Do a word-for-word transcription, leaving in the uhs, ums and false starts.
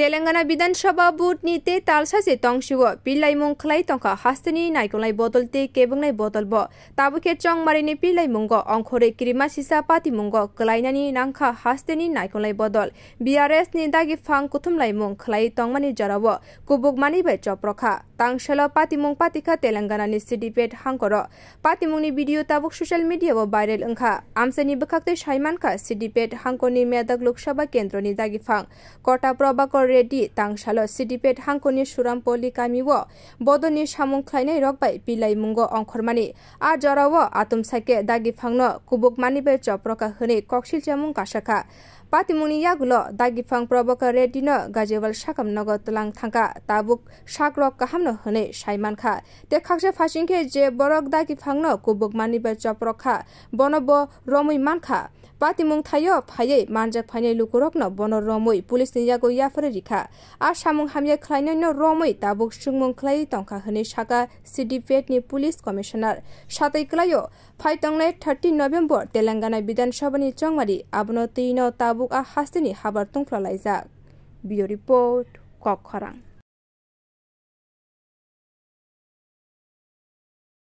Telangana Bidhan Sabha vote ni tei talsa se tongsio pilaimung khlai tongkha hasteni naikolnai bodol tei kebwngnai bodol bo. Tabukhe chongmarini pilaimungo ongkhorwi kirima sisa patimungo kwlainani nangkha hasteni naikolnai bodol. B R S ni dagi phang kuthumlaimung khlai tongmani jorao kubuk mani bai choprokha. Tangselo patimung patikha Telangana ni Siddipet hangkoro. Patimungni video tabuk social media o viral wngkha. Amchaini bwkhaktwi saimankha Siddipet hangkorni medak Lok Sabha kendroni dagi phang Kota Prabhakar Reddy tangsalo Siddipet hangkorni Surampoli kamio bodolni samung khlainai rok bai pilaimungo ongkhormani. A jorao atumsake dagi phangno kubuk mani bai choprokha hwnwi koksil chamung kasakha. Patimungni yagulo dagi phang Prabhakar Reddy no Gajiwal sakam nogo tlang thangkha. Tabuk sakrok kahamno hwnwi saimankha. Tei khaksa phasing khe je borok dagi phangno kubuk mani bai choprok kha, bono bo romwi mankha. Patimung thaio phaiwi manjak phainai lukurokno bono romwi police ni yago yapharwi rikha. A samung hamya khlainaino romwi tabuk swngmung khlaiwi tongkha hwnwi saka Siddipet ni police commissioner. Satwi kwlaio, phai tongnai thirteen November Telangana Bidhan Sabha ni chongmari, abono twino tabuk a hasteni habar tungphla laijak. Bureau Report, Kokkhorang.